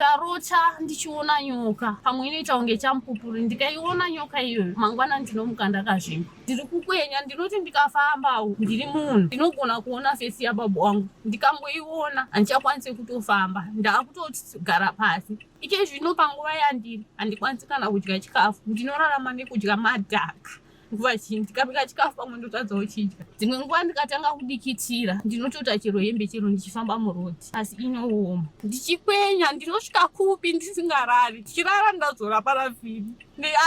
Ndarota ndichiona nyoka, pamwe inoita kunge chamupupuri. Ndikaiona nyoka iyoyo, mangwana ndinomuka ndakazvimba. Ndiri kukwenya, ndinoti ndikafambawo ndiri munhu ndinogona kuona fesi yababa wangu. Ndikangoiona handichakwanisi kutofamba, ndakutogara pasi. Ike zvino panguva yandiri handikwanisi kana kudya chikafu, ndinorarama nekudya madhaka. Nguva zhinji ndikabika chikafu pamwe ndotadzawo chidya. Dzimwe nguva ndikatanga kudikitira ndinotoita chero hembe chero ndichifamba murodhi, asi inooma. Ndichikwenya ndinosvika kupi ndisingarari, ndichirara ndazora parafini.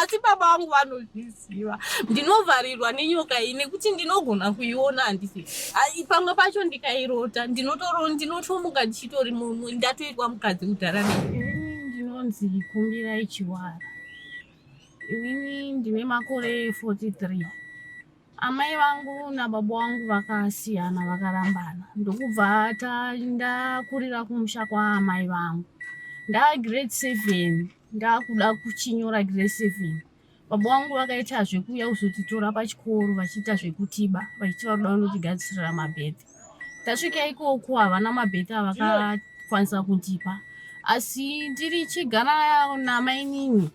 Asi baba vangu vanozviziva. Ndinovharirwa nenyoka iyi nekuti ndinogona kuiona, handisi pamwe pacho ndikairota ndinotomuka ndichitori ndatoitwa mukadzi kudhara. Ini ndinonzi Kumbirai Chiwara. Inini ndine makore 43. Amai vangu nababa vangu vakasiyana, vakarambana, ndokubva ndakurira kumusha kwaamai vangu. Ndaa grade 7, ndakuda kuchinyora grade 7, baba vangu vakaita zvekuuya kuzotitora pachikoro vachiita zvekutiba, vachiti varoda kunotigadzirira mabhedhi. Tasvika ikoko havana mabhedhi avakakwanisa kundipa, asi ndiri chigara namainini,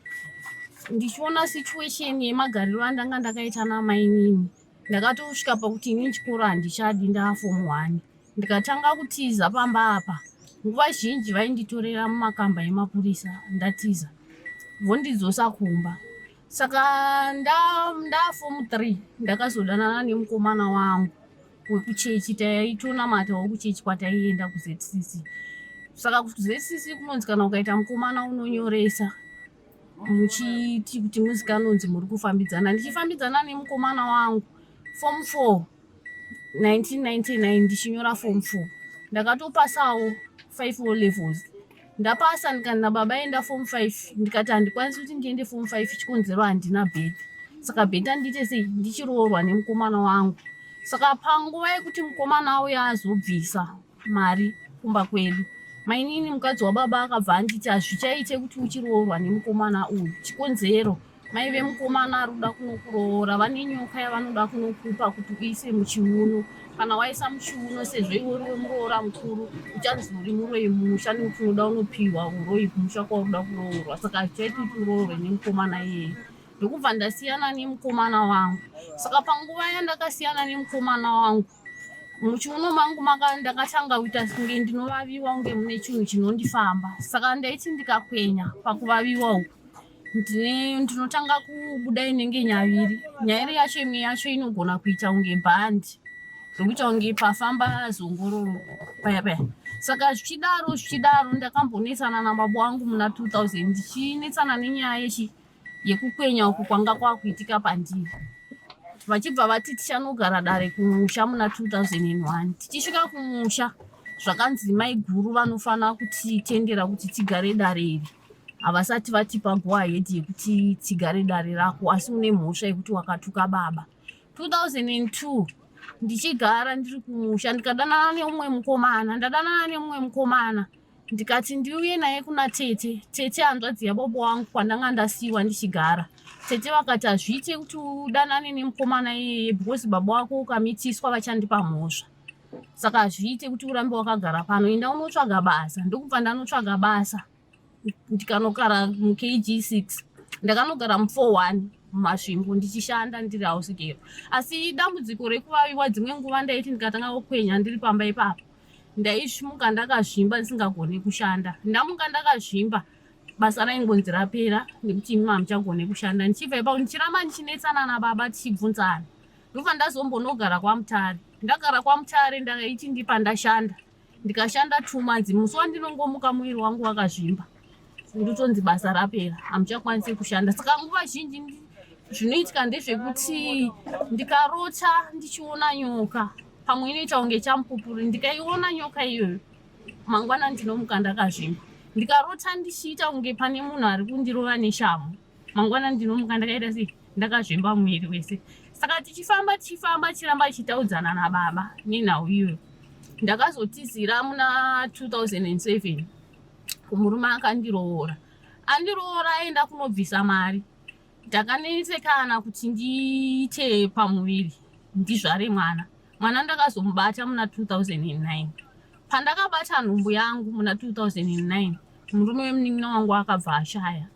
ndichiona situation yemagariro andanga ndakaita namainini, ndakatosvika pakuti ini chikoro handichadi. Ndaaform 1, ndikatanga kutiza pamba apa. Nguva zhinji vainditorera mumakamba emapurisa, ndatiza vondidzosa kumba. Saka ndaaform 3 ndakazodanana nemukomana wangu wekuchechi. Taitonamatawo kuchechi kwataienda kuZCC. Saka kuZCC kunonzi kana ukaita mukomana unonyoresa muchiti kuti muzikanonzi muri kufambidzana. Ndichifambidzana nemukomana wangu form 4, 1999, ndichinyora form 4, ndakatopasawo 5 O levels. Ndapasa, ndikati nababa, enda form 5. Ndikati handikwanisi kuti ndiende form 5, chikonzero handina birth, saka better ndiite sei, ndichiroorwa nemukomana wangu. Saka panguva yekuti mukomana auya azobvisa mari kumba kwedu, mainini mukadzi wababa akabva anditi hazvichaite kuti uchiroorwa nemukomana uyu, chikonzero mai vemukomana ari kuda kunokuroora vane nyoka yavanoda kunokupa kuti uise muchiuno. Kana waisa muchiuno, sezvo iwe uri wemuroora mukuru, uchanzi uri muroyi mumusha nekuti unoda unopiwa uroyi kumusha kwauri kuda kuroorwa, saka hazvichaiti kuti uroorwe nemukomana iyeye. Ndokubva ndasiyana nemukomana wangu. Saka panguva yandakasiyana nemukomana wangu, muchiuno mangu ndakatanga kuita kunge ndinovaviwa, kunge mune chinhu chinondifamba. Saka ndaiti ndikakwenya, pakuvaviwa uku ndinotanga kubuda inenge nyaviri. Nyairi yacho, imwe yacho inogona kuita kunge bhandi rokuita kunge pafamba zongororo paya paya. Saka zvichidaro zvichidaro, ndakambonetsana nababa wangu muna 2000, ndichinetsana nenyaya yechi yekukwenya uku kwanga kwakuitika pandiri, vachibva vati tichanogara dare kumusha muna 2001. Tichisvika kumusha, zvakanzi maiguru vanofanira kutitendera kuti tigare dare iri. Havasati vatipa go ahead yekuti tigare dare rako, asi une mhosva yekuti wakatuka baba. 2002 ndichigara ndiri kumusha, ndikadanana neumwe mukomana. Ndadanana nemumwe mukomana, ndikati ndiuye naye kuna tete. Tete hanzvadzi yababa wangu, kwandanga ndasiyiwa ndichigara. Tete vakati hazviite kuti udanane nemukomana iyeye because baba wako ukamitiswa vachandipa mhosva, saka hazviite kuti urambe wakagara pano, enda unotsvaga basa. Ndokubva ndanotsvaga basa, ndikanogara muKG6, ndakanogara mu41 muMasvingo, ndichishanda ndiri house girl. Asi dambudziko rekuvaviwa, dzimwe nguva ndaiti ndikatanga kukwenya ndiri pamba ipapo, ndaisvimuka ndakazvimba, ndisingagoni kushanda. Ndamuka ndakazvimba, basa raingonzi rapera nekuti imi hamuchagoni kushanda. Ndichibva ipapo ndichiramba ndichinetsana nababa, tichibvunzana, ndobva ndazombonogara kwaMutare. Ndagara kwaMutare, ndaiti ndipa ndashanda, ndikashanda 2 months, musi wandinongomuka muviri wangu wakazvimba, ndotonzi basa rapera, hamuchakwanisi kushanda. Saka nguva zhinji zvinoitika ndezvekuti ndikarota ndichiona nyoka, pamwe inoita kunge chamupupuri. Ndikaiona nyoka iyoyo, mangwana ndinomuka ndakazvimba. Ndikarota ndichiita kunge pane munhu ari kundirova neshamhu, mangwana ndinomuka ndakaita sei, ndakazvimba muviri wese. Saka tichifamba tichifamba, tichiramba tichitaudzana nababa nenhau iyoyo, ndakazotizira muna 2007 kumurume akandiroora. Andiroora, aenda kunobvisa mari, ndakanetsekana kuti ndiite pamuviri, ndizvare mwana. Mwana ndakazomubata muna 2009. Pandakabata nhumbu yangu muna 2009, Murume wemunin'ina wangu akabva ashaya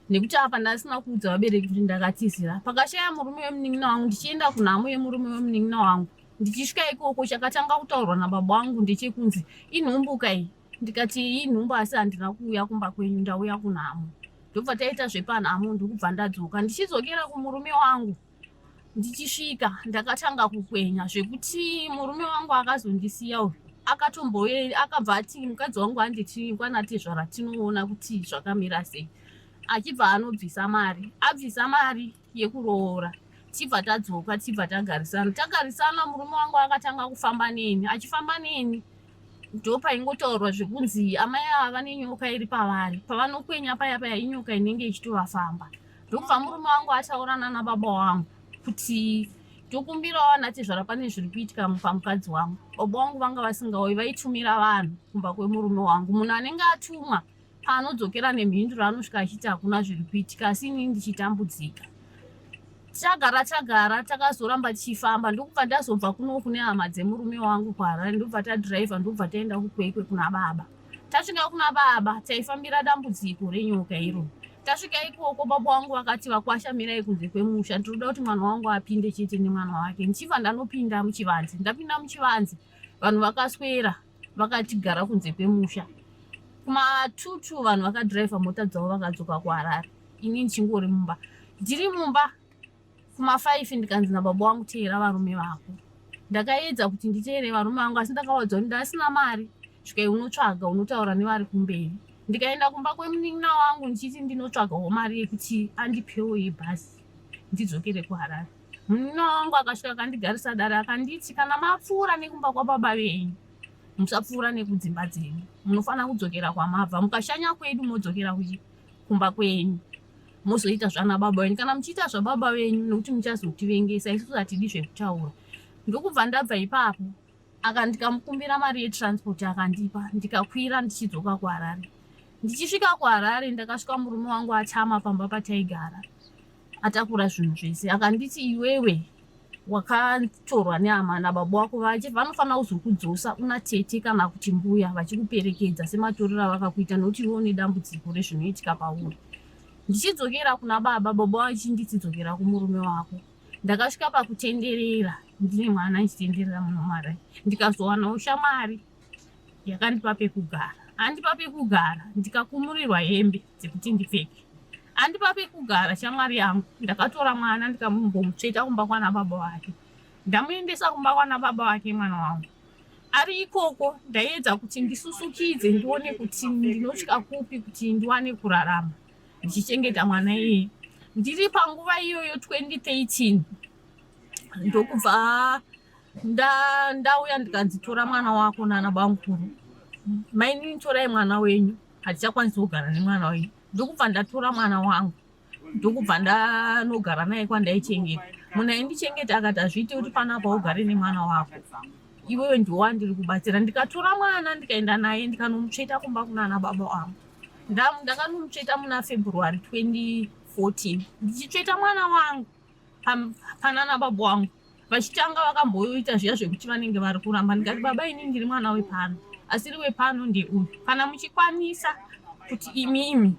nekuti apa ndasina kuudza vabereki kuti ndakatizira. Pakashaya murume wemunin'ina wangu, ndichienda kunhamo yemurume wemunin'ina wangu, ndichisvika ikoko, chakatanga kutaurwa nababa wangu ndechekunzi inhumbuka iyi. Ndikati inhumbu, asi handina kuuya kumba kwenyu, ndauya kunhamo. Ndobva taita zvepanhamo, ndokubva ndadzoka. Ndichidzokera kumurume wangu, ndichisvika ndakatanga kukwenya zvekuti murume wangu akazondisiya uyu akatomboe akabva ati mukadzi wangu anditi kwanatezvara tinoona kuti zvakamira sei. Achibva anobvisa mari, abvisa mari yekuroora, tibva tadzoka, tibva tagarisana. Tagarisana, murume wangu akatanga kufamba neni. Achifamba neni, ndopaingotaurwa zvekunzi amai ava vane nyoka iri pavari, pavanokwenya paya paya inyoka inenge ichitovafamba. Ndokubva murume wangu ataurana nababa wangu kuti tokumbirawo anatezvara, pane zviri kuitika pamukadzi wangu. Baba wangu vanga vasingauyi, vaitumira vanhu kumba kwemurume wangu. Munhu anenge atumwa paanodzokera nemhinduro anosvika achiti hakuna zviri kuitika, asi inini ndichitambudzika. Tagara tagara, takazoramba tichifamba, ndokubva ndazobva kuno kune hama dzemurume wangu kuHarare. Ndobva tadhiraivha, ndobva taenda kuKwekwe kuna baba. Tasvika kuna baba, taifambira dambudziko renyoka iro. Tasvika ikoko, baba wangu vakati, "Vakwasha, mirai kunze kwemusha, ndinoda kuti mwana wangu apinde chete nemwana wake." Ndichibva ndanopinda muchivanze. Ndapinda muchivanze, vanhu vakaswera vakatigara kunze kwemusha. Kuma22 vanhu vakadhiraivha mota dzavo vakadzoka kuHarare, ini ndichingori mumba. Ndiri mumba kuma5, ndikanzi nababa wangu, "Teera varume vako." Ndakaedza kuti nditeere varume vangu, asi ndakavaudza kuti ndasina mari. Svikai unotsvaga, unotaura nevari kumberi. Ndikaenda kumba kwemunin'ina wangu ndichiti ndinotsvagawo mari yekuti andipewo yebhazi ndidzokere kuHarare. Munin'ina wangu akasvika akandigarisa dare, akanditi, "Kana mapfuura nekumba kwababa venyu, musapfuura nekudzimba dzenyu, munofanira kudzokera kwamabva. Mukashanya kwedu, modzokera kumba kwenyu, mozoita zvana baba venyu kana muchiita zvababa venyu, nekuti muchazotivengesa isusu, hatidi zvekutaura." Ndokubva ndabva ipapo. Ndikamukumbira mari yetransport, akandipa, ndikakwira ndichidzoka kuHarare. Ndichisvika kuHarare, ndakasvika murume wangu achama pamba pataigara, atakura zvinhu zvese. Akanditi, "Iwewe wakatorwa nehama nababa wako, vache vanofanira kuzokudzosa una tete kana kuti mbuya vachikuperekedza sematorero avakakuita, nokuti iwe une dambudziko rezvinoitika pauri." Ndichidzokera kuna baba, baba vachinditi, "Dzokera kumurume wako." Ndakasvika pakutenderera ndine mwana, ndichitenderera muno mara, ndikazowanawo shamwari yakandipa pekugara. Andipa pekugara, ndikakumurirwa hembe dzekuti ndipfeke. Andipa pekugara shamwari yangu, ndakatora mwana, ndikambomutsveta kumba kwana baba vake. Ndamuendesa kumba kwana baba vake, mwana wangu ari ikoko. Ndaiedza kuti ndisusukidze, ndione kuti ndinosvika kupi kuti ndiwane kurarama ndichichengeta mwana iyeye. Ndiri panguva iyoyo 2013, ndokubva ndauya, ndikanzi, "Tora mwana wako nana bamukuru. Mainini, torai mwana wenyu, hatichakwanisi kugara nemwana wenyu." Ndokubva ndatora mwana wangu, ndokubva ndanogara naye kwandaichengeta. Munhu aindichengeta akati, "Hazviiti kuti panapa ugare nemwana wako, iwewe ndiwo wandiri kubatsira." Ndikatora mwana, ndikaenda naye, ndikanomutsveta kumba kunana baba vangu. Ndakanomutsveta muna February 2014. Ndichitsveta mwana wangu panana baba wangu, vachitanga vakamboita zviya zvekuti vanenge vari kuramba. Ndikati, "Baba, ini ndiri mwana wepano, asiri wepano ndeuyu. Kana muchikwanisa kuti imimi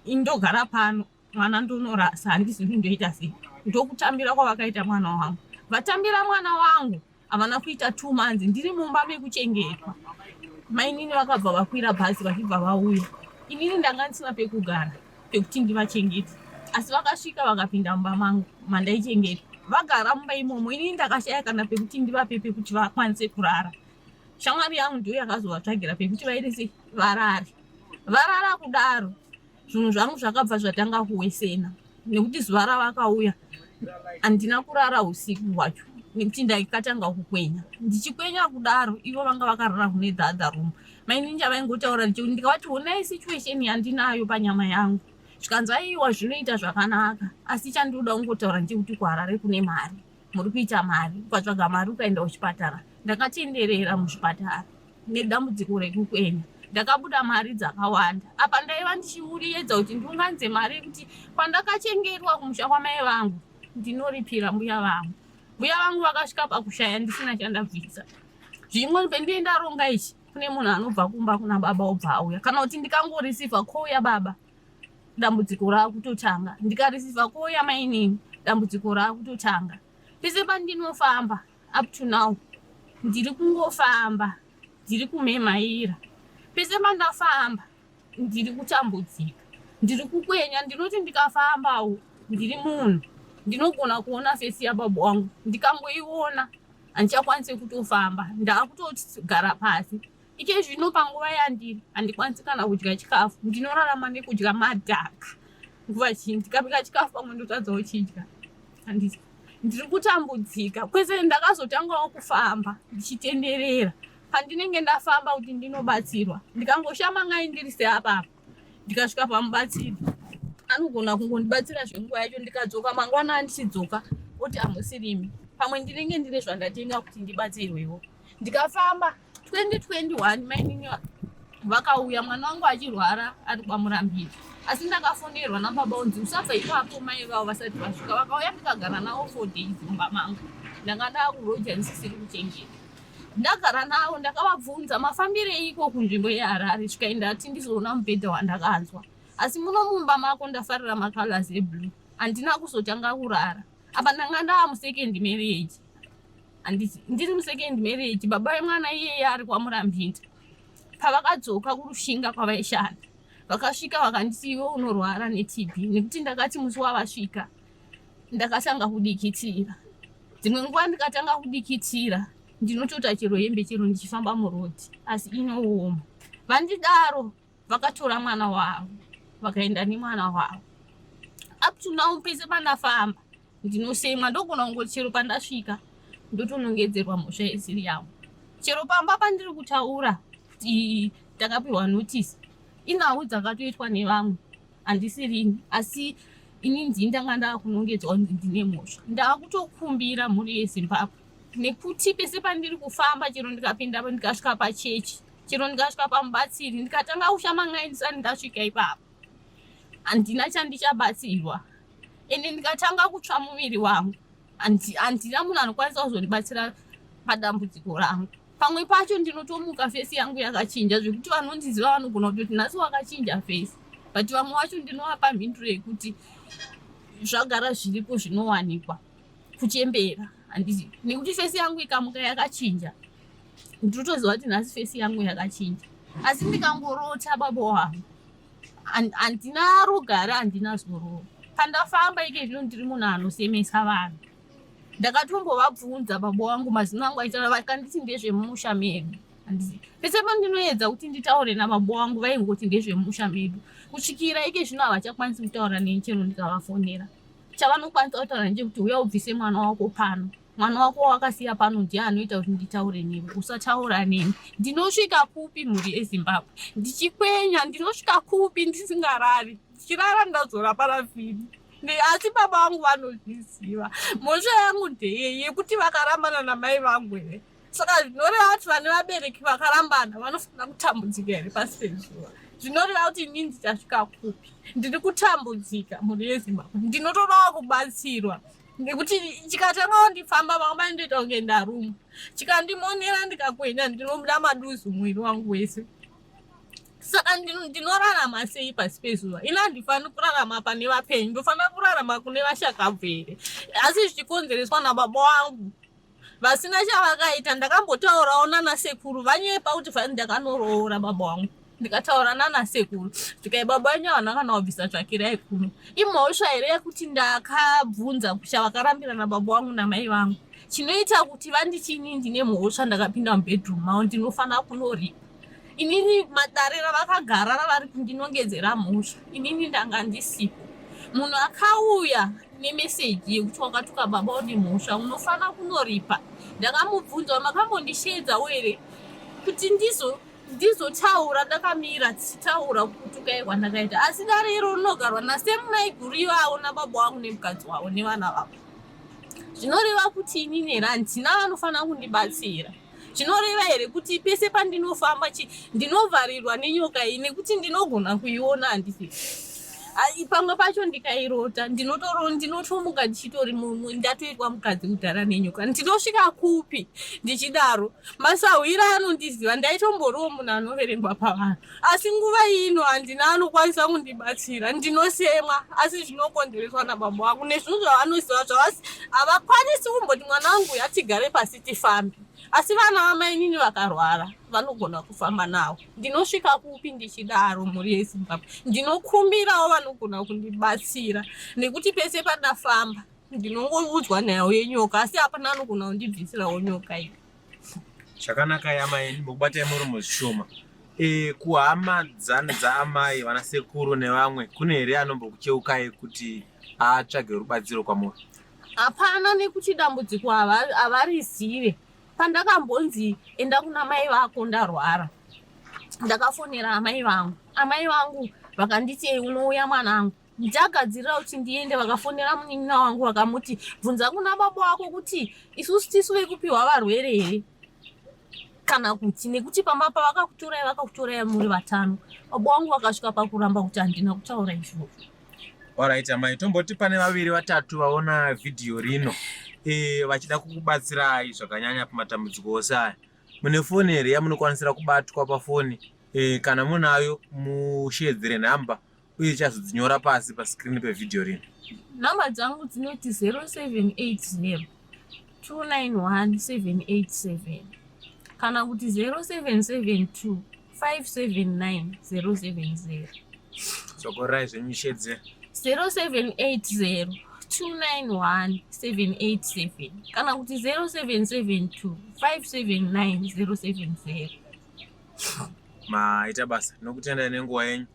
indogara pano, mwana ndonorasa, handizivi ndoita sei." Ndokutambira kwavakaita mwana wangu. Vatambira mwana wangu, havana kuita 2 months ndiri mumba mekuchengetwa, mainini vakabva vakwira bhazi vachibva vauya. Inini ndanga ndisina pekugara pekuti ndivachengete, asi vakasvika vakapinda mumba mangu mandaichengetwa, vagara mumba imomo. Inini ndakashaya kana pekuti ndivape pekuti vakwanise kurara. Shamwari yangu ndiyo yakazovatsvagira pekuti vaite sei, varare. Varara kudaro, zvinhu zvangu zvakabva zvatanga kuwesena, nekuti zuva ravakauya handina kurara usiku hwacho, nekuti ndaikatanga kukwenya. Ndichikwenya kudaro, ivo vanga vakarara kune the other room. Maininja vaingotaura, ndikavati, "Honai situation yandinayo panyama yangu." Zvikanzi, "Aiwa, zvinoita zvakanaka, asi chandinoda kungotaura ndechekuti kuHarare kune mari, muri kuita mari, ukatsvaga mari ukaenda kuchipatara." Ndakatenderera muzvipatara nedambudziko rekukwenya, ndakabuda mari dzakawanda. Apa ndaiva ndichiuriedza kuti ndiunganidze mari yekuti kwandakachengetwa kumusha kwamai vangu ndinoripira mbuya vangu. Mbuya vangu vakasvika pakushaya ndisina chandabvisa. Zvimwe pendii ndaronga ichi. Kune munhu anobva kumba kuna baba obva auya, kana kuti ndikangoreceiva call yababa, dambudziko raakutotanga. Ndikareceiva call yamainini, dambudziko raakutotanga. Pese pandinofamba up to now ndiri kungofamba, ndiri kumhemhaira. Pese pandafamba ndiri kutambudzika, ndiri kukwenya. Ndinoti ndikafambawo ndiri munhu, ndinogona kuona face yababa wangu. Ndikangoiona handichakwanisi kutofamba, ndaakutogara pasi. Ike zvino panguva yandiri handikwanisi kana kudya chikafu. Ndinorarama nekudya madhaka nguva zhinji. Ndikabika chikafu pamwe ndotadzawo chidya. Handiti ndiri kutambudzika kwese. Ndakazotangawo kufamba ndichitenderera. Pandinenge ndafamba kuti ndinobatsirwa, ndikangoshama ngai ndiri seapapa, ndikasvika pamubatsiri anogona kungondibatsira zvenguva yacho. Ndikadzoka mangwana, andichidzoka oti hamusirimi. Pamwe ndinenge ndine zvandatenga kuti ndibatsirwewo. Ndikafamba 2021, mainini vakauya mwana wangu achirwara ari kwaMurambiri, asi ndakafonerwa nababa unzi usabva ipapo mai vavo vasati vasvika. Vakauya, ndikagara navo 4 days mumba mangu. Ndanga ndaakuroja, ndisisiri kuchengeta. Ndagara navo, ndakavabvunza mafambire iko kunzvimbo yeHarare. Svikaenda ati ndizoona mubhedha wandakanzwa, asi muno mumba mako ndafarira macolours eblue. Handina kuzotanga kurara apa. Ndanga ndaa musecond marriage, handiti? Ndiri musecond marriage. Baba vemwana iyeye ari kwaMurambinda. Pavakadzoka kuRushinga kwavaishanda, vakasvika vakanditi, "Iwe unorwara neTB," nekuti ndakati musi wavasvika ndakatanga kudikitira. Dzimwe nguva ndikatanga kudikitira ndinotota chero hembe, chero ndichifamba murodhi, asi inooma. Vandidaro, vakatora mwana wavo, vakaenda nemwana wavo. Up to now pese pandafamba ndinosemwa. Ndogona kungoti chero pandasvika ndotonongedzerwa mhosva isiri yangu. Chero pamba pandiri kutaura kuti takapiwa notice, inhau dzakatoitwa nevamwe, handisirini, asi ini ndini ndanga ndaakunongedzwa kunzi ndine mhosva. Ndaakutokumbira mhuri yeZimbabwe, nekuti pese pandiri kufamba, chero ndikapinda, ndikasvika pachechi, chero ndikasvika pamubatsiri, ndikatanga kushama ngai ndisati ndasvika ipapo, handina chandichabatsirwa. Ende ndikatanga kutsva muviri wangu, handina munhu anokwanisa kuzondibatsira padambudziko rangu. Pamwe pacho ndinotomuka face yangu yakachinja zvekuti vanondiziva vanogona kutoti, "Nhasi wakachinja face," but vamwe vacho ndinovapa mhinduro yekuti zvagara zviripo, zvinowanikwa kuchembera, handiti? Nekuti face yangu ikamuka yakachinja, ndinotoziva kuti nhasi face yangu yakachinja. Asi ndikangorota baba wangu, handina rugare, handina zororo. Pandafamba ike zvino ndiri munhu anosemesa vanhu. Ndakatombovabvunza baba wangu mazino angu aitaura, vakanditi ndezvemusha medu, handiti? Pese pandinoedza kuti nditaure nababa wangu, vaingoti ndezvemusha medu. Kusvikira ike zvino havachakwanisi kutaura neni. Chero ndikavafonera, chavanokwanisa kutaura ndechekuti, "Uya ubvise mwana wako pano. Mwana wako wakasiya pano ndiye anoita kuti nditaure newe. Usataura neni." Ndinosvika kupi, mhuri yeZimbabwe, ndichikwenya? Ndinosvika kupi ndisingarari, ndichirara ndazora parafini? Asi baba vangu vanozviziva. Mhosva yangu ndeyei? Yekuti vakarambana namai vangu here? Saka zvinoreva kuti vane vabereki vakarambana vanofanira kutambudzika here pasi pezuva? Zvinoreva kuti inini ndichasvika kupi? Ndiri kutambudzika, mhuri yeZimbabwe. Ndinotodawo kubatsirwa, nekuti chikatangawo ndifamba vamwe vandoita kunge ndarumwa. Chikandimonera ndikakwenya, ndinobuda maduzu muviri wangu wese. Saka ndinorarama sei pasi pezuva? Ini handifaniri kurarama pane vapenyu, ndofanira kurarama kune vashakabvu here? Asi zvichikonzereswa nababa wangu vasina chavakaita. Ndakambotaurawo nanasekuru, vanyepa kuti fani ndakanoroora baba wangu. Ndikataura nanasekuru, zvikai, "Baba venyu havana kana kubvisa tsvakirai kuno." Imhosva here yekuti ndakabvunza chavakarambira nababa vangu namai vangu, chinoita kuti vandichini ndine mhosva, ndakapinda mubedroom mavo, ndinofanira kunoripa? Inini madare ravakagara ravari kundinongedzera mhosva, inini ndanga ndisipo. Munhu akauya nemeseji yekuti wakatuka baba, une mhosva, unofanira kunoripa, ndakamubvunza, "Makambondishedzawo here kuti ndizotaura ndakamira tichitaura kutukai kwandakaita?" Asi dare iro rinogarwa nasemumaiguru ivavo nababa vangu nemukadzi wavo nevana vavo. Zvinoreva kuti inini here handina vanofanira kundibatsira? Zvinoreva here kuti pese pandinofamba ndinovharirwa nenyoka iyi, nekuti ndinogona kuiona, handisi? Pamwe pacho ndikairota ndinotomuka ndichitori ndatoitwa mukadzi kudhara nenyoka. Ndinosvika kupi ndichidaro? Masahwira anondiziva, ndaitomboriwo munhu anoverengwa pavanhu, asi nguva ino handina anokwanisa kundibatsira. Ndinosemwa, asi zvinokonzereswa nababa vangu nezvinhu zvavanoziva zvavasi havakwanisi kumboti mwana wangu yatigare pasi tifambe. Asi vana vamainini vakarwara vanogona kufamba navo. Ndinosvika kupi ndichidaro, mhuri yeZimbabwe? Ndinokumbirawo vanogona kundibatsira, nekuti pese pandafamba ndinongoudzwa nhau yenyoka, asi hapana anogona kundibvisirawo nyoka iyi. Chakanaka yamai, ndimbokubatai muromo zvishoma. Kuhama dzaamai, vana sekuru nevamwe, kune here anombokucheukai kuti atsvage rubatsiro kwamuri? Hapana, nekuti dambudziko havarizive. Pandakambonzi enda kuna mai vako ndarwara, ndakafonera amai vangu. Amai vangu vakanditi, "Ei, unouya mwanangu." Ndagadzirira kuti ndiende, vakafonera munin'ina wangu, vakamuti, "Bvunza kuna baba wako kuti isusu tisu vekupiwa varwere here kana kuti, nekuti pamba pavakakutorai vakakutorai muri vatano." Baba vangu vakasvika pakuramba kuti handina kutaura izvozvo. Alright amai, tomboti pane vaviri vatatu vaona vhidhiyo rino vachida kukubatsirai zvakanyanya pamatambudziko ose aya. Mune foni here yamunokwanisira kubatwa pafoni? Kana munayo, mushedzere nhamba uye chazodzinyora pasi paskirini pevhidhiyo rino. Nhamba dzangu dzinoti 0780 291 787 kana kuti 0772 579 070. Dzokorai zvenyu, shedzere. 0780 291 787 kana kuti 0772 579 070. Maita basa, nokutendai nenguva yenyu.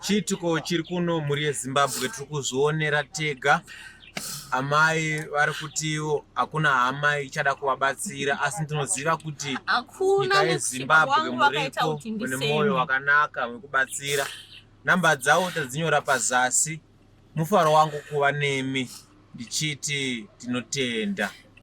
Chiitiko chiri kuno, mhuri yeZimbabwe, tiri kuzvionera tega. Amai vari kutiwo hakuna hama ichada kuvabatsira, asi ndinoziva kuti Hakuna. nyika Nekuti yeZimbabwe vangu vakaita muriko kuti mune mwoyo ndisemwe. wakanaka wekubatsira. Namba dzavo tadzinyora pazasi. Mufaro wangu kuva nemi, ndichiti tinotenda.